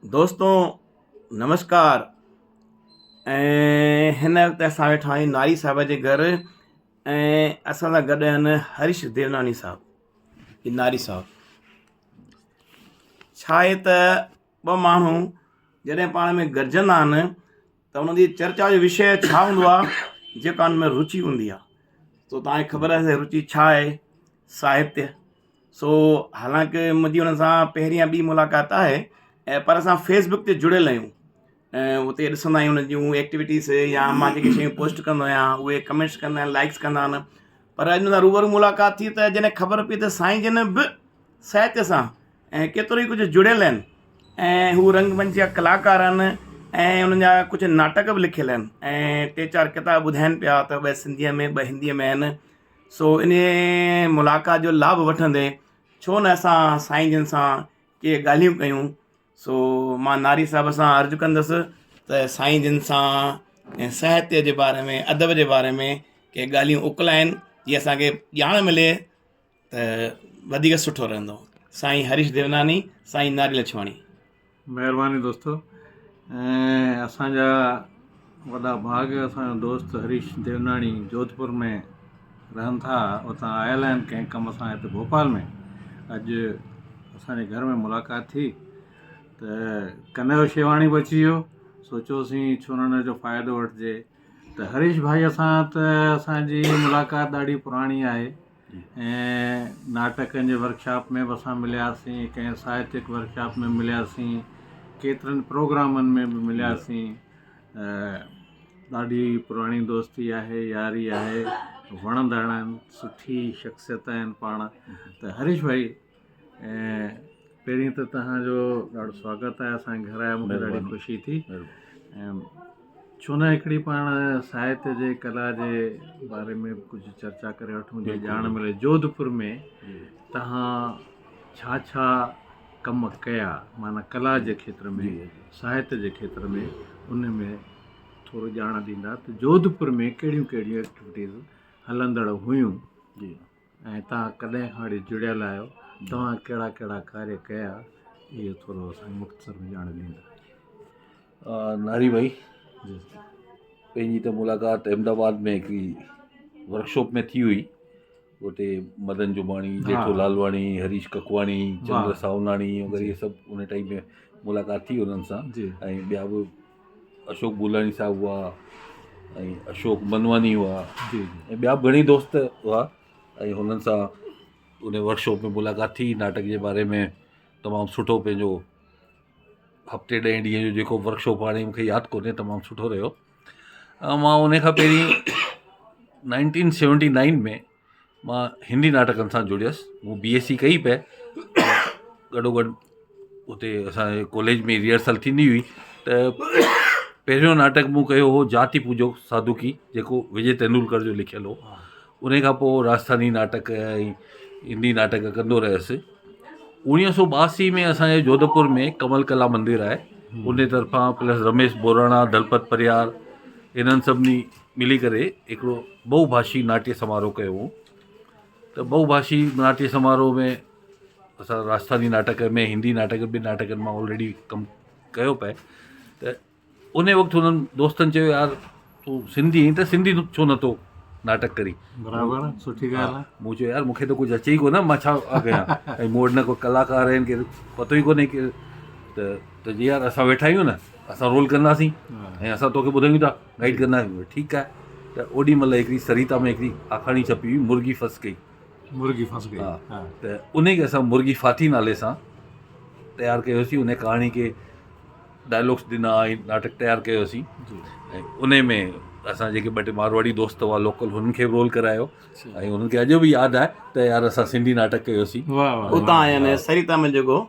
دوستو نمسڪار ۽ هن وقت اسان ويٺا آهيون ناري صاحب جي گهر ۽ اسان سان گڏ آهن هريش ديوناڻي صاحب هي ناري صاحب ڇا آهي ته ٻه ماڻهو جڏهن پاڻ ۾ گڏجندا آهن ته انهن جي چرچا جو وشي ڇا هوندو آهي جيڪا ان ۾ رچي هوندي آهي سو توهان کي خبر آهي رچي ڇا آهي ساهتيه سو حالانڪه منهنجي انهن سان پهرين يا ٻي ملاقات آهي ۽ پر اسان فيس بڪ تي جڙيل آهيون ۽ اتي ڏسندا آهيون انهن جون ايڪٽيوٽيز يا مان جيڪي شيون پوسٽ ڪندو آهيان اهي ڪمينٽس ڪندا آهن لائڪس ڪندا آهن پر اڄ ان سان روبرو ملاقات ٿي ته جڏهن خبر پئي ته سائين جن به ساهتيه سان ۽ ڪيترو ئي ڪجهه جڙيل آهن ۽ هو رنگ منچ جا ڪلاڪار آهن ۽ انهن جا ڪجهه ناٽڪ به لکيل آهن ۽ ٽي چار ڪتاب ٻڌائين پيا ته ٻه سنڌيء ۾ ٻه هنديء ۾ آهن سو انهيء ملاقات جو لاڀ وٺندي ڇو نه اسان سائين جن سان ڪي ڳالهيون ڪيون سو مان ناري صاحب سان عرض ڪندس ته سائين جن سان ۽ ساهتيه جي باري ۾ ادب جي باري ۾ ڪي ڳالهيون اڪلائن جيئن اسان کي ڄاڻ ملي ته وڌيڪ سٺو رهندو سائين هريش ديوناني سائين ناري لڇواڻي. مهرباني دوستو ۽ اسان جا وڏا ڀاڳ اسان جو دوست هريش ديوناڻي جوڌپور ۾ رهن ٿا اتان آيل آهن ڪنهن ڪم سان هتي ڀوپال ۾ اڄ اسان جي گهر ۾ ملاقات ٿي ته ڪنيو شيواڻي به اچي ويو سوچيوسين ڇو نه ان جو فائدو وٺجي ته هريش ڀائي اسان ته اسان جي ملاقات ڏاڍي پراڻي آهي ۽ ناٽڪن جي ورڪشاپ ۾ به اسان ملياسين، ڪنهن ساهتيڪ ورڪشاپ ۾ ملياسين، ڪيترن پروگرامن ۾ به ملياسين. ڏاڍي پراڻي دوستي آهي، ياري آهي، وڻندڙ آهن، سٺي شخصيت آهن پاڻ. ته هريش ڀائي پهرين ته توهان جو ڏاڍو سواگت آهي اسان جي گهر آيا مون کي ڏاڍي خوشي ٿي ۽ ڇو نه هڪڙي پاڻ ساهتيه جي ڪلا جي باري ۾ به ڪجهه چرچا ڪري وٺون جي ڄاڻ ملي جوڌپور ۾ توهان ڇا ڇا ڪم ڪيا معنيٰ ڪلا جي کيتر ۾ ساهتيه جي کيتر ۾ ان ۾ ٿورو ڄاڻ ڏيندا ته جوڌپور ۾ ڪهڙيون ڪهڙيون ايڪٽيوٽيز هلندڙ هيون جي ۽ توهان ڪڏهن کان وٺي جڙيل آهيو، توهان ڪهڙا ڪهڙا ڪاريه ڪيا، اهو ٿورو اسان کي مختصر ۾ ڄاڻ ڏيندا. ناري ڀائي پنهنجي ته ملاقات احمد آباد ۾ هڪڙي ورڪشاپ ۾ ٿي هئي اتي مدن جماڻي جيٺو لالواڻي هريش ڪکواڻي چندر ساوناڻي وغيره اهي سڀ ان ٽائيم ۾ ملاقات ٿي انهن سان ۽ ٻيا به اشوڪ بولاڻي صاحب هئا ۽ اشوڪ منواني هئا ۽ ٻيا به گهڻي دوست هئا ۽ هنن سان ان ورڪشاپ ۾ ملاقات ٿي ناٽڪ جي باري ۾ تمام سٺو پنهنجو هفتي ڏهين ڏينهن جو جيڪو ورڪشاپ هاڻي مونکي ياد ڪونهي تمام سٺو رهيو مان ان کان پهرين نائنٽين سيونٽي نائن ۾ مان هندي ناٽڪن سان جڙيس مون بي ايس سي ڪئي پئي گڏو گڏ اتي اسانجي ڪاليج ۾ ريهرسل ٿيندي هئي ته پهريون ناٽڪ مون ڪيو هو جاتي پوڄو ساڌو ڪي جيڪو وجي ٽنڊولڪر جو لکيل هو ان کان پوءِ راجسٿاني ناٽڪ ۽ هندي ناٽڪ ڪندو رهيس 1982 ۾ اسانجي جوڌپور ۾ ڪمل ڪلا مندر آهي ان طرفان پلس رميش بوراڻا دلپت پريار انهن سڀني ملي ڪري هڪڙو بهو ڀاشي ناٽيه سماروهه ڪيو هو ته بهو ڀاشي ناٽيه سماروهه ۾ اسان راجسٿاني ناٽڪ ۾ هندي ناٽڪ ٻن ناٽڪن مان آلريڊي ڪم ڪيو پئي ته ان وقت هنن دوستن چيو يار تون سنڌي آهين ته سنڌي ڇو نٿو ناٽڪ ڪرين برابر سٺي ڳالهه آهي مون چيو يار مونکي ته ڪجهه اچي ئي ڪونه مان ڇا ڪيان ۽ مون وٽ نه ڪو ڪلاڪار آهن ڪي پتو ئي ڪونهي ڪي ته ته جي يار اسان ويٺا آهيون نه اسان رول ڪنداسين ۽ اسان توکي ٻڌايون ٿا گائيڊ ڪندا آهيون ٺيڪ آهي ته اوڏي مهل هڪڙي سريتا ۾ هڪڙي آکاڻي ڇپي هئي مرغي ڦس گئي مرغي ڦس گئي ها ته ان کي اسان مرغي ڦاٿي نالي سان تيار ڪيوسين ان ڪهاڻي کي ڊائلاگس ڏنا ۽ ناٽڪ تيار ڪيوسين ۽ ان ۾ اسان جيڪي ٻه ٽي مارواڙي دوست هئا لوڪل هنن کي به رول ڪرايو ۽ هنن کي اڄ به ياد آهي ته يار اسان سنڌي ناٽڪ ڪيوسين اتان يعني سريتا ۾ جيڪو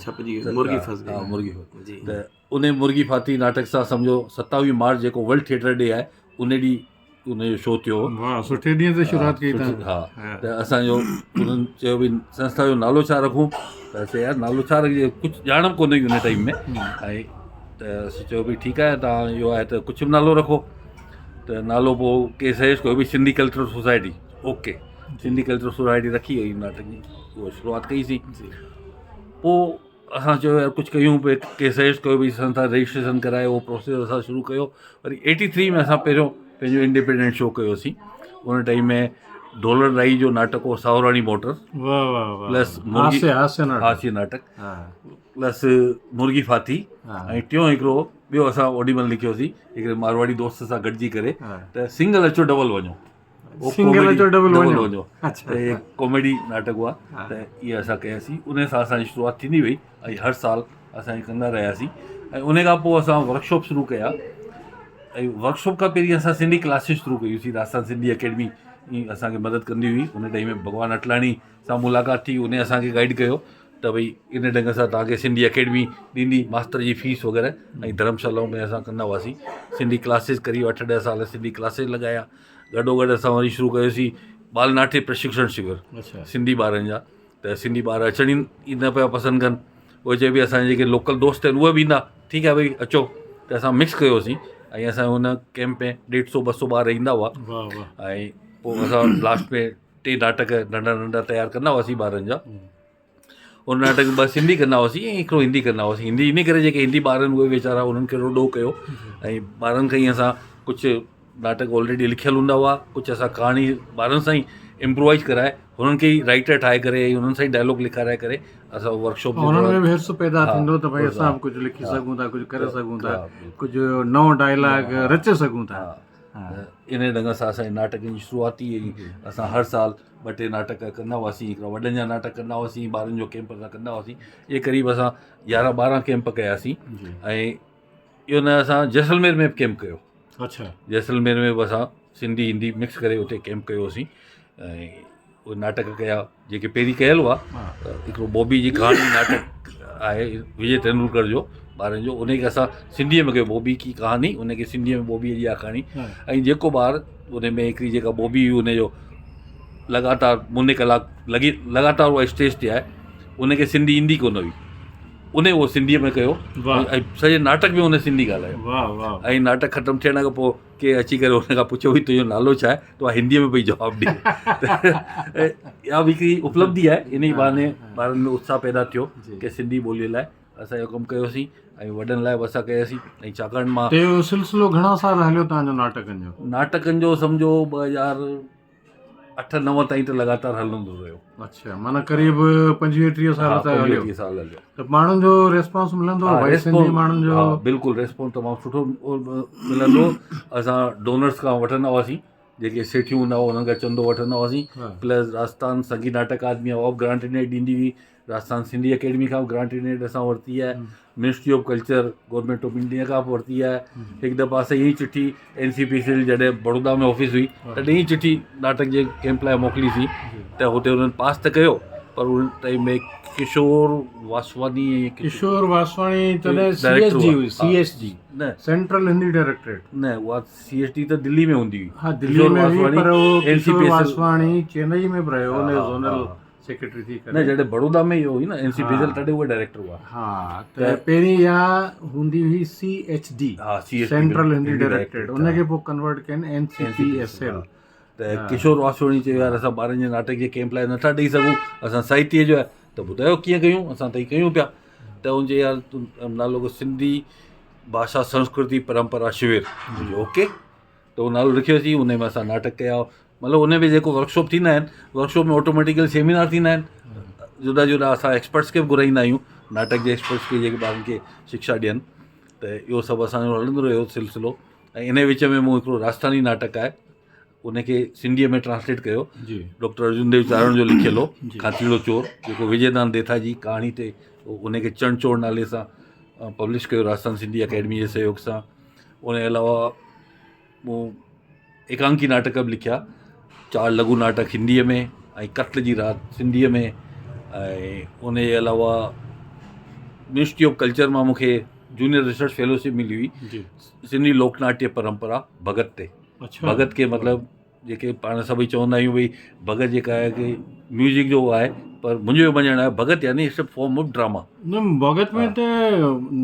ڇپجي مرغي ڦس گئي مرغي ته انهي مرغي ڦاٿي ناٽڪ سان سمجهو 27 مارچ جيڪو ورلڊ ٿيٽر ڊي آهي ان ڏينهن ان جو شو ٿيو هو. واهه سٺي ڏينهن تي شروعات ڪئي تان. ها ته اسان جو انهن چيو ڀي سنسٿا جو نالو ڇا رکون ته اسين يار نالو ڇا رکجي ڪجهه ڄاڻ به ڪونه هئي ان ٽائيم ۾ ۽ ته اسين چيو ڀي ٺيڪ آهي تان اهو آهي ته ڪجهه به نالو رکو ته نالو پوء ڪي سجيسٽ ڪيو ڀي Sindhi cultural society okay Sindhi cultural society رکي ۽ ناٽڪ جي اها شروعات ڪئيسين پوء. اسان چيو يار ڪجهه ڪيون پوءِ ڪي سجيسٽ ڪيو ڀئي اسان سان رجسٽريشن ڪرايو اهو پروسيس اسان شروع ڪيو وري ايٽي ٿري ۾ اسان پهريون پنهنجو انڊيپينڊنٽ شو ڪيوسين ان ٽائيم ۾ ڍولڻ رائي جو ناٽڪ هو ساهوراڻي موٽر واهه واهه واهه پلس مرغي هاسيه هاسيه ناٽڪ هاسيه ناٽڪ ها پلس مرغي ڦاٿي ها ۽ ٽيون هڪڙو ٻيو اسان اوڏي مهل لکيوسين هڪڙي مارواڙي دوست سان گڏجي ڪري ها ته سنگل اچو ڊبل وڃو سنگل اچو ڊبل وڃو اڇا ته ڪاميڊي ناٽڪ هئا ته اهي اسان ڪياسين ان سان اسانجي شروعات ٿيندي وئي ۽ هر سال اسان ڪندا رهياسين ۽ ان کان پوءِ اسان ورڪشاپ شروع ڪيا ۽ ورڪشاپ کان پهرين اسان سنڌي ڪلاسز شروع ڪيوسين راجسٿان سنڌي اڪيڊمي اسانکي مدد ڪندي هئي ان ٽائيم ۾ ڀڳوان اٽلاڻي سان ملاقات ٿي ان اسانکي گائيڊ ڪيو ته ڀئي ان ڍنگ سان توهان کي سنڌي اڪيڊمي ڏيندي ماستر جي فيس وغيره ۽ ڌرمشالائن ۾ اسان ڪندا هئاسين سنڌي ڪلاسز قريب اٺ ڏهه سال سنڌي ڪلاسز لڳايا گڏو گڏ اسان وري شروع ڪيوسين بال ناٽيه پرشڪشڻ شور سنڌي ٻارن جا ته سنڌي ٻار اچڻ ئي نه پيا پسند ڪن اهي چئي پيا اسان جا جيڪي لوڪل دوست آهن اهي به ايندا ٺيڪ آهي ڀئي اچو ته اسان مڪس ڪيوسين ۽ اسان ان ڪيمپ ۾ ڏيڍ سو ٻه سو ٻار ايندا هئا ۽ پوءِ اسان لاسٽ ۾ ٽي ناٽڪ ننڍا ننڍا تيار ڪندا هئاسين ٻارن جا ان ناٽڪ ٻه سنڌي ڪندا هئاسين ۽ هڪڙو هندي ڪندا هئاسين هندي ان ڪري جيڪي هندي ٻار آهن اهي ويچارا انهن کي ڏاڍو ڏوهه ڪيو ۽ ٻارن کان ئي اسان ڪجهه ناٽڪ آلريڊي لکيل هوندا هئا ڪجهه اسان ڪهاڻي ٻارن سان ئي امپرووائز ڪرائي هنن کي ئي رائٽر ٺاهي ڪري ۽ انهن سان ئي ڊائلاگ لکارائي ڪري اسان ورڪشاپ انهن ۾ به حرص پيدا ٿيندو ته ڀئي اسان به ڪجهه لکي سگهون ٿا ڪجهه ڪري سگهون ٿا ڪجهه نئون ڊائلاگ رچي سگهون ٿا انهي ڍنگ سان اسان جي ناٽڪن جي شروعات ٿي وئي اسان هر سال ٻه ٽي ناٽڪ ڪندا هئاسين هڪڙا وڏن جا ناٽڪ ڪندا هئاسين ٻارن جو ڪيمپ اسان ڪندا هئاسين اهي قريب اسان يارهن ٻارهن ڪيمپ ڪياسين ۽ اهو نه اسان جيسلمير ۾ به ڪيمپ ڪيو اڇا جيسلمير ۾ به اسان سنڌي هندي مڪس ڪري اتي ڪيمپ ڪيوسين ۽ اهي ناٽڪ ڪيا جيڪي پهرين ڪيل هئا هڪڙو بوبي جي ڪهاڻي ناٽڪ آهي وجي ٽنڊولڪر جو ٻارن جو ان کي اسان سنڌيء ۾ ڪيو بوبي ڪي ڪهاڻي ان کي سنڌيء ۾ بوبيء جي آکاڻي ۽ جيڪو ٻار ان ۾ هڪڙي جيڪا بوبي هئي ان جو لڳاتار مني ڪلاڪ لڳي لڳاتار اها اسٽيج تي آهي ان کي سنڌي ايندي ڪونه هئي ان اهو سنڌيء ۾ ڪيو ۽ سڄي ناٽڪ ۾ ان سنڌي ڳالهايو ۽ ناٽڪ ختم ٿيڻ کان پوء ڪي اچي ڪري هن کان پڇيو ڀئي تنهنجو نالو ڇا آهي ته اها هنديء ۾ پئي جواب ڏي ته اها به هڪڙي اپلبڌي آهي ان ئي بهاني ٻارن ۾ اتساهه پيدا ٿيو ڪي سنڌي ٻوليء لاء اسان اهو ڪم ڪيوسين ۽ وڏن لاء به اسان ڪياسين ۽ ڇاڪاڻ مان ته اهو سلسلو گهڻا سال هليو توهان جو ناٽڪن جو؟ ناٽڪن جو سمجهو 2008 9 تائين ته لڳاتار هلندو رهيو. اڇا معنيٰ قريب پنجويهه ٽيهه سال ته هليو. 25 سال هليو. ته ماڻهن جو ريسپانس ملندو هو ڀائي سنڌي ماڻهن جو؟ ها بلڪل ريسپانس تمام سٺو ملندو اسان ڊونرس کان وٺندا هئاسين جيڪي سيٺيون هوندا هئا انهن کان چندو وٺندا هئاسين پلس راجستان سنگيت ناٽڪ اڪادمي اها به گرانٽ ڏيندي هئي راجستان سنڌي اڪيڊمي کان به گرانٽ ايڊ اسان ورتي آهي ministry of culture government of India کان به ورتي آهي هڪ دفعا اسان ائين چٺي N C P C L جڏهن بڙودا ۾ آفيس هئي تڏهن ئي چٺي ناٽڪ جي ڪيمپ لاء موڪليسين ته هتي انهن پاس ته ڪيو پر ان ٽائيم ۾ ڪشور واسواني ڪشور واسواڻي تڏهن سي ايس جي هئي سي ايس جي نه سينٽرل هندي ڊائريڪٽريٽ نه اها سي ايس ڊي ته دلي ۾ هوندي هئي ها دلي ۾ هئي پر اهو ڪشور واسواڻي چينئي ۾ به رهيو ان جو زونل سيڪريٽري ٿي ڪري نه جڏهن بڙودا ۾ اهو هئي نه اين سي بيزل تڏهن اهي ڊائريڪٽر هئا ها ته پهرين اها هوندي هئي سي ايڇ ڊي ها C H central Hindi directorate ان کي پوء ڪنورٽ ڪين اين سي پي ايس L ته ڪشور واسواڻي چيو يار اسان ٻارن جي ناٽڪ جي ڪيمپ لاء نٿا ڏئي سگهون اسان ساهتيه جو آهي ته ٻڌايو ڪيئن ڪيون اسان ته هي ڪيون پيا ته ان چيو يار نالو سنڌي ڀاشا سنسڪرتي پرمپرا شور اوڪي ته اهو نالو رکيوسين ان ۾ اسان ناٽڪ ڪيا مطلب ان ۾ جيڪو ورڪشاپ ٿيندا آهن ورڪشاپ ۾ آٽوميٽيڪلي سيمينار ٿيندا آهن جدا جدا اسان ايڪسپرٽس کي به گهرائيندا آهيون ناٽڪ جي ايڪسپرٽس کي جيڪي ٻارن کي شڪشا ڏين ته اهو سڀ اسانجو هلندو رهيو سلسلو ۽ ان وچ ۾ مون هڪڙو راجسٿاني ناٽڪ آهي ان کي سنڌيء ۾ ٽرانسليٽ ڪيو ڊاڪٽر ارجن ديو چارڻ جو لکيل هو کاتيڙو چور جيڪو وجي دان ديٿا جي ڪهاڻي تي ان کي چڻ چور نالي سان پبلش ڪيو راجسٿان سنڌي اڪيڊمي جي سهيوگ سان ان جي علاوه مون ايڪانڪي ناٽڪ به لکيا چار لگهو ناٽڪ هنديء ۾ ۽ قتل جي رات سنڌيء ۾ ۽ ان جي علاوه منسٽري آف ڪلچر مان مونکي جونيئر ريسرچ فيلوشپ ملي هئي سنڌي لوڪ ناٽيه پرمپرا ڀڳت تي ڀڳت کي مطلب جيڪي پاڻ سڀئي چوندا آهيون ڀئي ڀڳت جيڪا آهي ڪي ميوزڪ جو آهي پر منهنجو اهو مڃڻ آهي ڀڳت يعني it's a form of drama. نه ڀڳت ۾ ته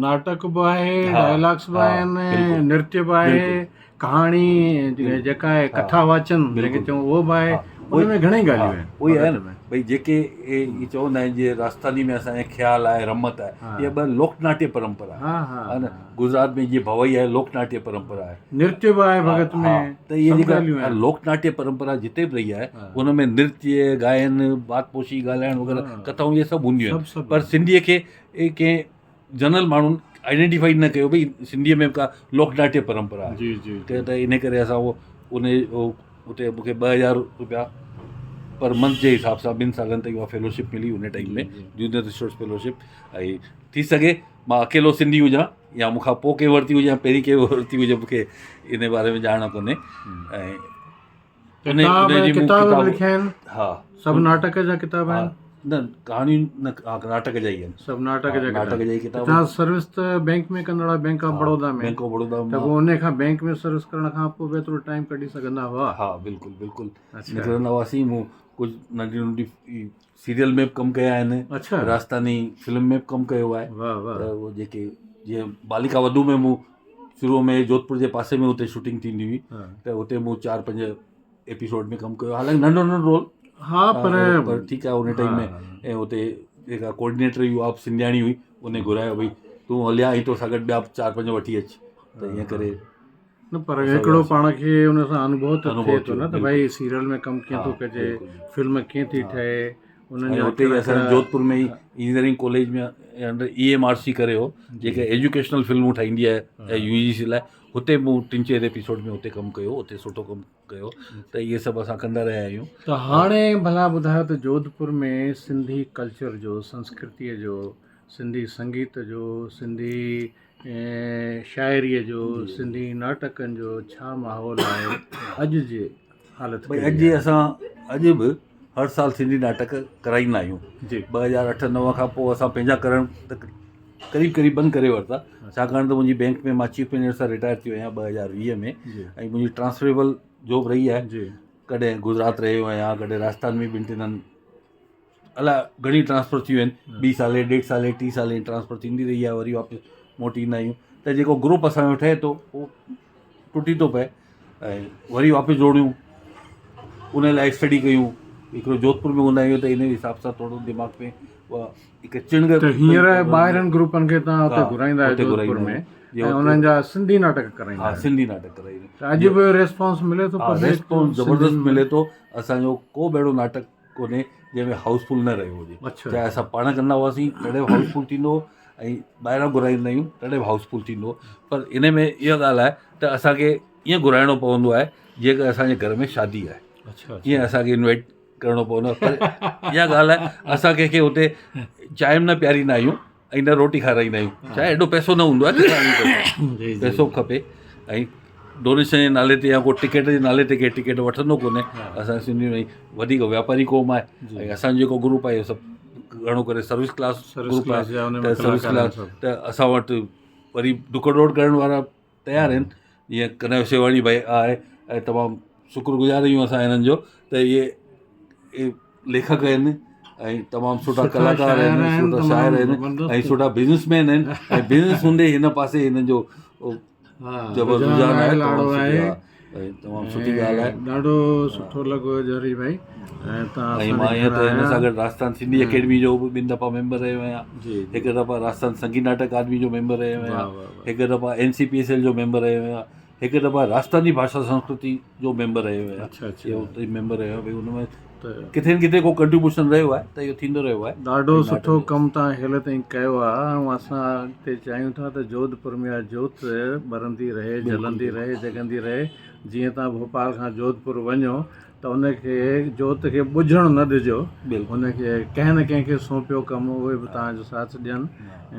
ناٽڪ به آهي ڊائلاگس به آهن نرتيه به آهي ڪهاڻي جيڪا آهي ڪٿا واچن جنهن کي چئون اهو به آهي. ان ۾ گهڻيئي ڳالهيون آهن. اهي آهن ڀئي جيڪي اهي چوندا آهن جيئن راجسٿاني ۾ اسان جي خيال آهي رمت آهي اها ٻه لوڪ ناٽيه پرمپرا آهي نه گجرات ۾ جيئن ڀوئي آهي لوڪ ناٽيه پرمپرا آهي نرتيه به آهي ڀڳت ۾ ته اهي جيڪا لوڪ ناٽيه پرمپرا جتي به رهي آهي ان ۾ نرتيه گائن بات پوشي ڳالهائڻ وغيره ڪٿائون اهي سڀ هونديون آهن پر سنڌيء کي اهي ڪنهن جنرل ماڻهن آئيڊينٽيفائي نه ڪيو ڀئي سنڌيء ۾ به ڪا لوڪ ناٽيه پرمپرا آهي جي جي ته ته ان ڪري اسان اهو ان اتي مون کي 2000 روپيا پر منٿ جي حساب سان ٻن سالن تائين اها فيلوشپ ملي ان ٽائيم ۾ جونيئر ريسرچ فيلوشپ ۽ ٿي سگهي مان اڪيلو سنڌي هجان يا مون کان پوءِ ڪنهن ورتي هجي يا پهرين ڪنهن ورتي هجي مون کي ان باري ۾ ڄاڻ ڪونهي ۽ ڪتاب ڪتاب به لکيا آهن ها سڀ ناٽڪ جا ڪتاب آهن نه ڪهاڻيون نه ناٽڪ جا ئي آهن سڀ ناٽڪ جا ناٽڪ جا ئي ڪتاب توهان سروس ته بينڪ ۾ ڪندڙ آهيو bank of Baroda ۾ bank of Baroda ته پوء ان کان بينڪ ۾ سروس ڪرڻ کان پوء به ايترو ٽائيم ڪڍي سگهندا هئا ها بلڪل بلڪل نڪرندا هئاسين مون ڪجهه ننڍي ننڍي سيريل ۾ به ڪم ڪيا آهن اڇا راجسٿاني فلم ۾ به ڪم ڪيو آهي واهه واهه ته اهو جيڪي جيئن بالڪا وڌو ۾ مون شروع ۾ جوڌپور جي پاسي ۾ اتي شوٽنگ ٿيندي هئي ته اتي مون چار پنج ايپيسوڊ ۾ ڪم ڪيو حالانڪه ننڍو ننڍو رول ها پر پر ٺيڪ آهي ان ٽائيم ۾ ۽ اتي جيڪا ڪوآرڊينيٽر هئي اها به سنڌياڻي هئي ان گهرايو ڀئي تون هليا ۽ تو سان گڏ ٻيا چار پنج وٺي اچ ته ائين ڪري نه پر هڪڙو پاڻ کي ان سان انڀو ته ٿئي ٿو نه ته ڀائي سيريل ۾ ڪم ڪيئن ٿو ڪجي فلم ڪيئن ٿي ٺهي انهن جا اتي اسان Jodhpur ۾ engineering college ۾ under E M R C ڪري هو جيڪا ايجوڪيشنل فلمون ٺاهيندي آهي ۽ يو جي سي لاء هتي مون ٽن چئن ايپيسوڊ ۾ هتي ڪم ڪيو اتي سٺو ڪم ڪيو ته اهي سڀ اسان ڪندا رهيا آهيون ته هاڻي ڀلا ٻڌايو ته جوڌپور ۾ سنڌي ڪلچر جو سنسڪرتيء جو سنڌي سنگيت جو سنڌي شاعريء جو سنڌي ناٽڪن جو ڇا ماحول آهي اڄ جي حالت ڀئي اڄ جي اسان اڄ به هر سال سنڌي ناٽڪ ڪرائيندا آهيون جي 2008 9 کان پوء اسان پنهنجا ڪرڻ ته قريب قريب بند ڪري ورتا ڇاڪاڻ ته منهنجي بينڪ ۾ مان چيف مئنيجر سان رٽائر ٿي ويو آهيان 2020 ۾ ۽ منهنجي ٽرانسفريبل جاب رهي آهي ڪڏهن گجرات رهيو آهيان ڪڏهن راجسٿان ۾ ٻن ٽن هنڌ الاء گهڻي ٽرانسفر ٿي ويون آهن ٻي سالي ڏيڍ سالي ٽي سالي ٽرانسفر ٿيندي رهي آهي وري واپس موٽي ايندا آهيون ته جيڪو گروپ اسانجو ٺهي ٿو اهو ٽٽي ٿو پئي ۽ وري واپس جوڙيون ان لاء اسٽڊي ڪيون هڪڙو جوڌپور ۾ هوندا آهيون ته ان حساب سان ٿورو دماغ ۾ اها هڪ چڻگ ته هينئر ٻاهرين گروپن کي توهان اتي گهرائيندا آهيو جوڌپور ۾ ۽ انهن جا سنڌي ناٽڪ ڪرائيندا آهيو سنڌي ناٽڪ ڪرائيندا ته اڄ به ريسپانس ملي ٿو ريسپانس زبردست ملي ٿو اسانجو ڪو به اهڙو ناٽڪ ڪونهي جنهن ۾ هائوس فل نه رهيو هجي چاهي اسان پاڻ ڪندا هئاسين تڏهن به هائوس فل ٿيندو هو ۽ ٻاهران گهرائيندا آهيون تڏهن به هائوس فل ٿيندو هو پر ان ۾ اها ڳالهه آهي ته اسانکي ائين گهرائڻو پوندو آهي جيئن ڪه اسانجي گهر ۾ شادي آهي ائين اسانکي انوائٽ ڪرڻو پوندو آهي پر اها ڳالهه آهي اسان ڪنهن کي اتي چانهه به نه پياريندا آهيون ۽ نه روٽي کارائيندا آهيون ڇا ايڏو پئسو نه هوندو آهي پئسو به کپي ۽ ڊونيشن جي نالي تي يا ڪو ٽڪيٽ جي نالي تي ڪي ٽڪيٽ وٺندو ڪونهي اسان سنڌي ۾ وڌيڪ واپاري قوم آهي ۽ اسانجو جيڪو گروپ آهي سڀ گهڻو ڪري سروس ڪلاس گروپ آهي ته سروس ڪلاس ته اسان وٽ وري ڊڪ ڊوڙ ڪرڻ وارا تيار آهن جيئن ڪنهن شيواڻي ڀائي آهي ۽ تمام شڪر گذار آهيون اسان هنن جو ته اهي ليکڪ آهن ۽ تمام سٺا ڪلاڪار آهن سٺا شاعر آهن ۽ سٺا بزنس مين آهن ۽ بزنس هوندي هن پاسي هنن جو زبردست رجحان آهي تمام سٺي آهي تمام سٺي ڳالهه آهي ڏاڍو سٺو لڳو جهري ڀائي ۽ ۽ مان ائين ته هن سان گڏ راجستان سنڌي اڪيڊمي جو به ٻن دفعا ميمبر رهيو آهيان هڪ دفعا راجستان سنگيت ناٽڪ اڪادمي جو ميمبر رهيو آهيان هڪ دفعا اين سي پي ايس ايل جو ميمبر رهيو آهيان هڪ دفعا راجستاني ڀاشا سنسڪرتي جو ميمبر رهيو آهيان اڇا اڇا اهو اتي ميمبر رهيو آهيان ڀئي ان ۾ ته ڪٿي نه ڪٿي ڪو ڪنٽريبيوشن رهيو آهي ته اهو ٿيندو رهيو آهي ڏاڍو سٺو ڪم توهان هيل تائين ڪيو آهي ۽ اسان اڳتي چاهيون ٿا ته جوڌپور ۾ اها جوت ٻرندي رهي جلندي رهي جڳندي رهي جيئن توهان ڀوپال کان جوڌپور وڃو ته ان کي جوت کي ٻجهڻ نه ڏجو ان کي ڪنهن نه ڪنهن کي سونپيو ڪم اهي به توهان جو ساٿ ڏين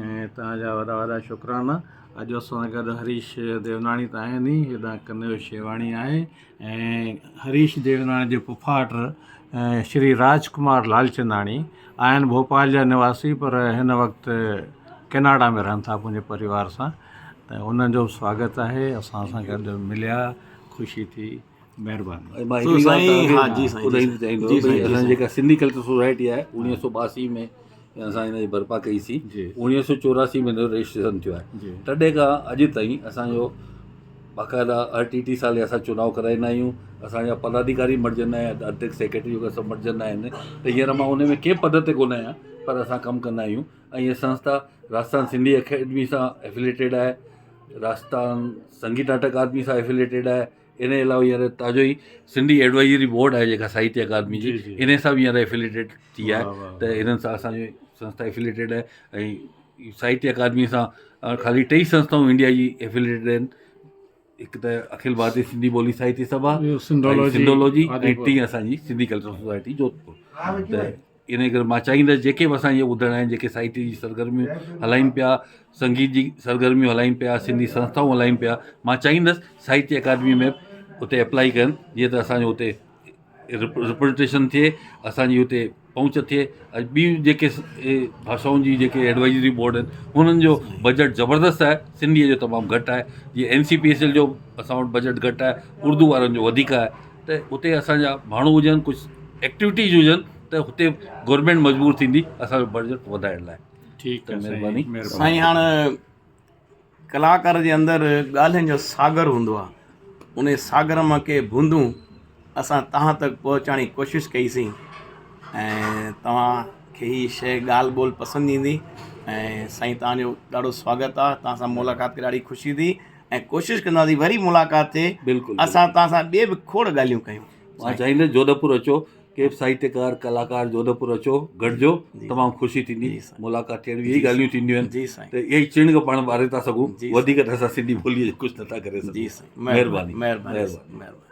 ۽ توهان جا وڏا وڏا شڪرانا اڄ اسان سان گڏ هريش ديوناڻي ته آهن ئي هيڏانهن ڪنيو شيواڻي آهي ۽ هريش ديوناڻي جي پڦاٽ شري راج ڪمار لالچنداڻي آهن ڀوپال جا نواسي پر هن وقت ڪئناڊا ۾ رهن ٿا پنهنجي پريوار سان ته انهن جو به سواگت آهي اسان سان گڏ مليا خوشي ٿي مهرباني. ۽ مان هڪڙي ڳالهه توهان کي ٻڌائيندو چاهيندو هوس ڀئي اسان جي جيڪا سنڌي ڪلچر سوسائٽي آهي 1982 ۾ اسان هن جي برپا ڪئي سي 1984 ۾ هن جو رجسٽريشن ٿيو آهي تڏهن کان اڄ تائين اسانجو باقاعده هر ٽي ٽي سالي اسان چناء ڪرائيندا آهيون اسان جا پداڌڪاري مٽجندا آهن اڌيڪش سيڪريٽري وغيره سڀ مٽجندا آهن ته هينئر مان ان ۾ ڪنهن پد تي ڪونه آهيان پر اسان ڪم ڪندا آهيون ۽ هيء سنسٿا راجسٿان سنڌي اڪيڊمي سان ايفليٽيڊ آهي راجسٿان سنگيت ناٽڪ اڪادمي سان ايفليٽيڊ آهي ان جي علاوه هينئر تازو ئي سنڌي ايڊوائزري بورڊ آهي جيڪا ساهتيه اڪادمي جي ان سان به هينئر ايفليٽيڊ ٿي آهي ته انهن سان اسانجي سنسٿا ايفليٽيڊ آهي ۽ ساهتيه اڪادمي سان خالي ٽئي سنسٿائون انڊيا جي ايفليٽيڊ آهن هڪ ته اکل ڀارتي سنڌي ٻولي ساهتيه سڀا سنڌولوجي ۽ ٽين اسانجي سنڌي ڪلچرل سوسائٽي جوڌپور ته ان ڪري مان چاهيندس جيڪي به اسان کي ٻڌڻ آيا آهن جيڪي ساهتيه جي سرگرميون هلائين پيا سنگيت جي سرگرميون هلائين پيا سنڌي سنسٿائون هلائين پيا مان چاهيندس ساهتيه اڪادمي ۾ اتي اپلائي ڪن جيئن ته اسانجو اتي رپرزنٽيشن ٿئي اسانجي اتي پهچ ٿئي ۽ ٻيون جيڪي ڀاشائن جي جيڪي ايڊوائزري بورڊ آهن انهن جو بجيٽ زبردست آهي سنڌيء جو تمام گهٽ آهي جيئن اين سي پي ايس ايل جو اسان وٽ بجيٽ گهٽ آهي اردو وارن جو وڌيڪ آهي ته اتي اسان جا ماڻهو هجن ڪجهه ايڪٽيوٽيز هجن ته هتي گورنمينٽ مجبور ٿيندي اسان جو بجيٽ وڌائڻ لاء. ٺيڪ ته آهي سائين مهرباني. سائين هاڻ ڪلاڪار جي اندر ڳالهين جو ساگر هوندو آهي ان ساگر مان ڪي بوندون اسان توهان تڪ پهچائڻ جي ڪوشش ڪئي سين ۽ توهان کي هي شيء ڳالهه ٻولهه پسند ايندي ۽ سائين توهان جو ڏاڍو سواگت آهي توهان سان ملاقات ڪري ڏاڍي خوشي ٿي ۽ ڪوشش ڪنداسين وري ملاقات ٿئي بلڪل اسان توهان سان ٻي به کوڙ ڳالهيون ڪيون. مان چاهيندس جوڌپور اچو ڪي به ساهتيڪار ڪلاڪار جوڌپور اچو گڏجو تمام خوشي ٿيندي ملاقات ٿيڻ اهي ڳالهيون ٿينديون آهن جي سائين ته اهي ئي چڻگ پاڻ ٻاري ٿا سگهون جي وڌيڪ ته اسان سنڌي ٻوليء جو ڪجهه نٿا ڪري جي سگهون سائين مهرباني مهرباني مهرباني مهرباني.